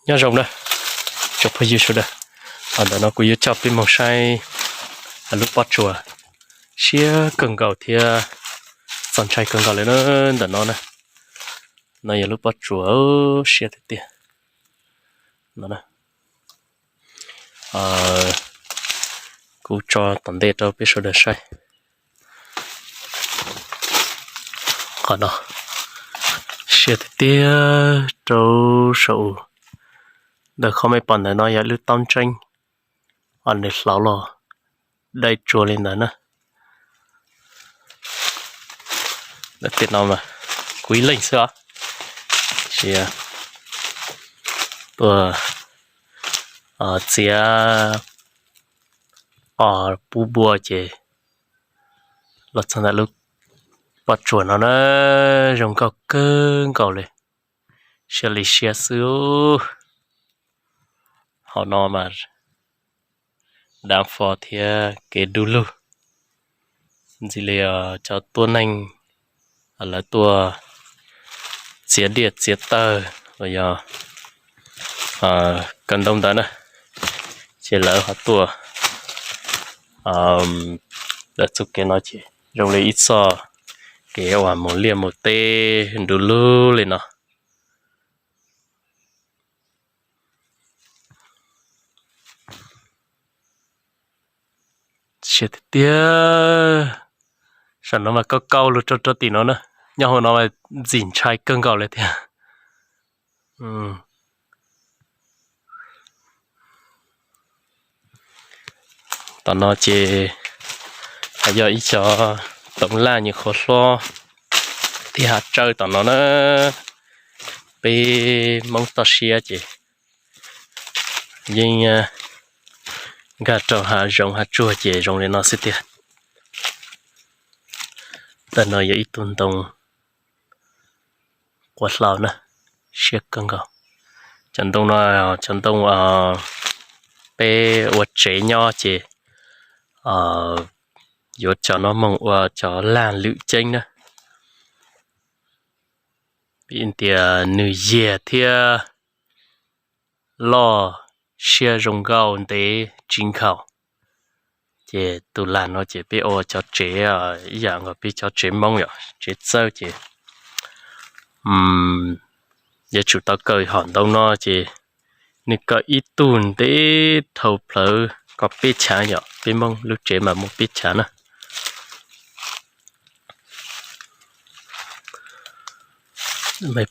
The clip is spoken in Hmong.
Nyob zoo na tsoom phooj ywg sawv daws, ntawm no kuv yuav coj peb moog saib lub pob tsuas siab kawg nkaus thiab txaus ntshai kawg nkaus li na. Ntawm no na, no yog lub pob tsuas siab tiag tiag no. Kuv tso tom ntej rau peb sawv daws saib. Qhov no siab tiag tiag rau saum u. Ntawm qhov mej pom ntawm no yog lub taub ntseeb, nws hlauv los dai tsuag li ntawd na. Tej no mas kuv ib leeg xwb os, sis tuaj txiav qos pub npua ces los txog ntawm lub pob tsuas no na, zoo nkauj kawg nkaus li, siab li siab xwb. Hauv no mas dav fo thiab kev du lug ntxim li cov tuab neeg lawv tuaj txiav diaj txiav tawg los yog kaw ntoo ntawd na, ces lawv ho tuaj lawv txoj kev no ces zoo li ib txoj kev uas mus liaj mus teb du lug li no. Siab tiag tiag. Saum no mas kauj kauj lug rau rau tim no na, nyob hauv no mas ntxim ntshai kawg nkaus li thiab. Tom no ces yog ib cov toov laj nyuam qhuav hlob thiab hav tsawb tom no na. Peb Hmoob toj siab ces yeej nkag rau hav zoov hav tsuag ces zoo li no xwb tiag. Ntawm no yog ib tug ntoo quav hlau na, siab kawg nkaus. Cov ntoo no, cov ntoo peb ua tsev nyob ces yuav cov no moog ua cov laj lwm ceeb na. Vim tias nws yiag thiab loj, siab zoo nkauj ntev tsis nkhaus. Ces tus lag no ces peb ua cov tsev ib yam nkaus peb cov tsev Hmoob yom, tsev txawj ces yuav tsum tau kaw hom ntoo no ces nws kaw ib tug ntev dhau plawv kom peb chav yom, peb Hmoob lub tsev mas muaj peb chav na. Mej